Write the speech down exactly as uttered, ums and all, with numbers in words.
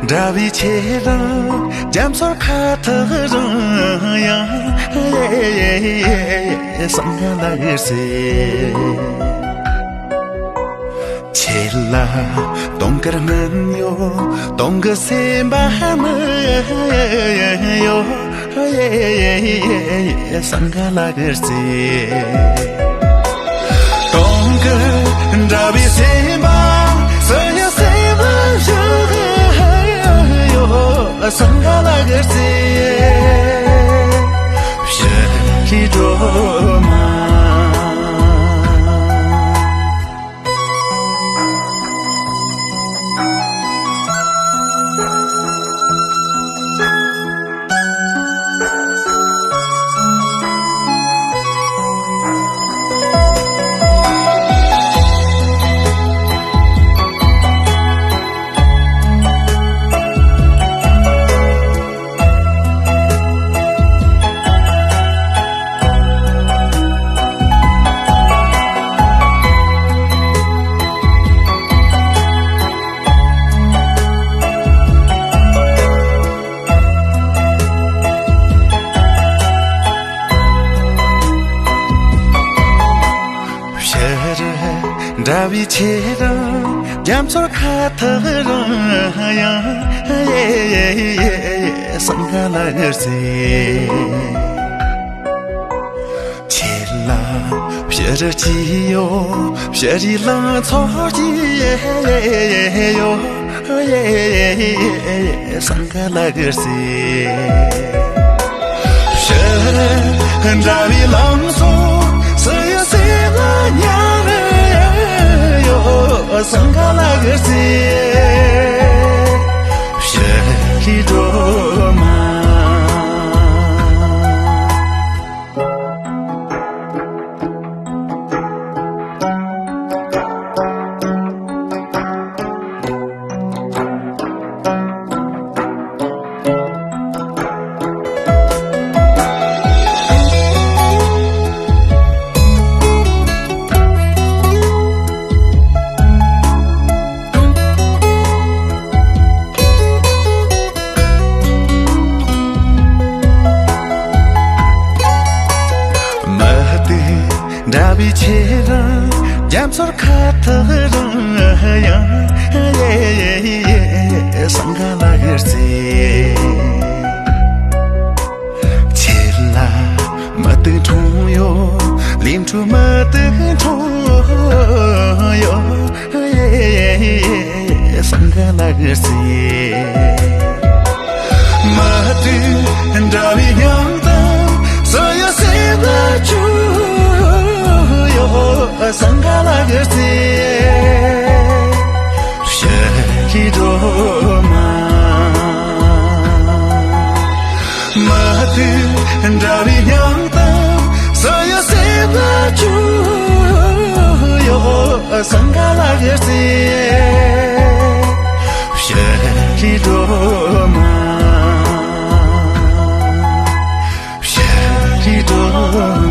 འདྲ་བའི་ཆེ་རང་རྒྱ་མཚོར་ཁ་ཐག་རིང་ཡང་སང་ལ་ཟེར། ཁྱེད་ལ་སྟོང་དཀར་སྨན་ཡོད། སྟོང་གི་སེམས་པ་སྨན་ཡོད། སང་ག་ལ་གི་རྩེ། སྟོང་གི་འདྲ་བའི་སེམས་པ་སུ་ཡི་སེམས་པ་ཞིག་ཡོད། སང་ག་ལ་གི་རྩེ། ཕྱི་རི་སྒྲོལ་མ། ཕྱི་རི་འདྲ་བའི་ཆེ་རང་རྒྱ་མཚོར་ཁ་ཐག་རིང་ཡང་སང་ག་ལ་གི་རྩེ། ཁྱེད་ལ་ཕྱི་རི་གཅིག་ཡོད། ཕྱི་རི་ལང་ཚོ་གཅིག་ཡོད། སང་ག་ལ་གི་རྩེ། ཕྱི་རི་འདྲ་བའི་ལང་ཚོ་སུ་ཡི་སེམས་ལ་ཉར་ཡོད། སང་ག་ལ་གི་རྩེ། ཕྱི་རི་སྒྲོལ་མ། མ་ཏི་འདྲ་བའི་ཆེ་རང་རྒྱ་མཚོར་ཁ་ཐག་རིང་ཡང་སང་ག་ལ་གི་རྩེ། ཁྱེད་ལ་མ་ཏི་འཁྲུངས་ཡོད། ལིམ་ཁྲུ་མ་ཏི་འཁྲུངས་ཡོད། སང་ག་ལ་གི་རྩེ། མ་ཏི་འདྲ་བའི་མྱང་འདབ་སུ་ཡི་སེམས་ལ་བཅུག་ཡོད། སང་ག་ལ་གི་རྩེ། ཕྱི་རི་སྒྲོལ་མ། མ་ཏི་འདྲ་བའི་མྱང་འདབ་སུ་ཡི་སེམས་ལ་བཅུག་ཡོད། སང་ག་ལ་གི་རྩེ། ཕྱི་རི་སྒྲོལ་མ། ཕྱི་རི་སྒྲོལ་མ།